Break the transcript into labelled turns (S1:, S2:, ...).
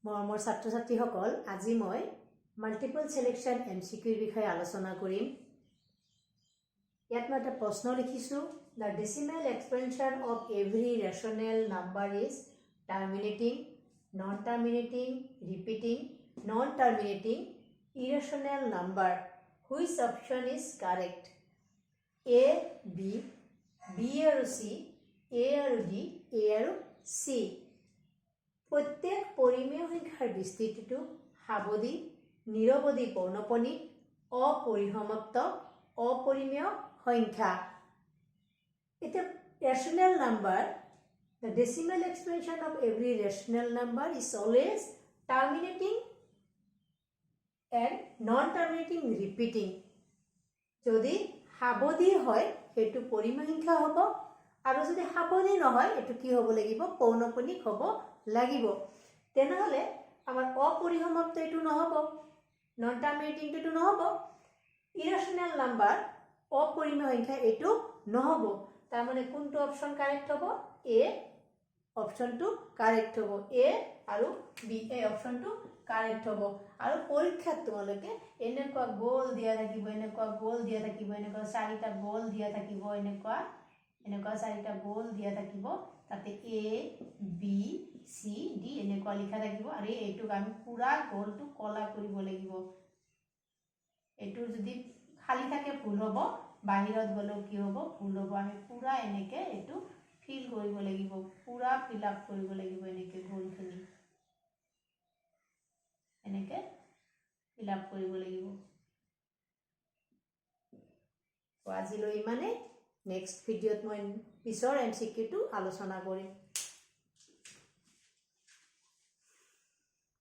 S1: মৰমৰ ছাত্ৰ ছাত্ৰীসকল, আজি মই মাল্টিপল ছিলেকশ্যন এমচিকিউৰ বিষয়ে আলোচনা কৰিম। ইয়াত মই এটা প্ৰশ্ন লিখিছোঁ: The decimal expansion of every rational number is terminating, non terminating, repeating, non terminating, irrational number. Which option is correct? A, B, B আৰু চি, এ আৰু ডি, এ আৰু চি। প্ৰত্যেক পৰিমেয় সংখ্যাৰ বিস্তৃতিটো সাৱধি, নিৰৱধি পৌনঃপুনিক, অপৰিসমাপ্ত, অপৰিমেয় সংখ্যা। এতিয়া rational number, the decimal expansion of every rational number is always terminating and non terminating, repeating. যদি সাৱধি হয়, সেইটো পৰিমেয় সংখ্যা হ'ব আৰু যদি সাৱধি নহয়, এইটো কি হ'ব লাগিব? পৌনঃপুনিক হ'ব লাগিব। তেনেহ'লে আমাৰ অপৰিসমাপ্ত এইটো নহ'ব, নন টাৰ্মিনেটিংটো এইটো নহ'ব, ইৰেশ্যনেল নাম্বাৰ, অপৰিমেয় সংখ্যা এইটো নহ'ব। তাৰমানে কোনটো অপশ্যন কাৰেক্ট হ'ব? এ অপশ্যনটো কাৰেক্ট হ'ব। এ আৰু বি, এই অপশ্যনটো কাৰেক্ট হ'ব। আৰু পৰীক্ষাত তোমালোকে এনেকুৱা গ'ল দিয়া থাকিব, এনেকুৱা গ'ল দিয়া থাকিব, এনেকুৱা চাৰিটা গ'ল দিয়া থাকিব, এনেকুৱা এনেকুৱা চাৰিটা গ'ল দিয়া থাকিব। তাতে এ, বি, চি, ডি এনেকুৱা লিখা থাকিব আৰু এইটোক আমি পূৰা গ'লটো কলা কৰিব লাগিব। এইটো যদি খালী থাকে, ভুল হ'ব। বাহিৰত গ'লেও কি হ'ব? ভুল হ'ব। আমি পূৰা এনেকৈ এইটো ফিল কৰিব লাগিব, পূৰা ফিল আপ কৰিব লাগিব। এনেকৈ গ'লখিনি এনেকৈ ফিল আপ কৰিব লাগিব। আজিলৈ ইমানেই। নেক্সট ভিডিঅ'ত মই পিছৰ এমচিকিউটো আলোচনা কৰিম।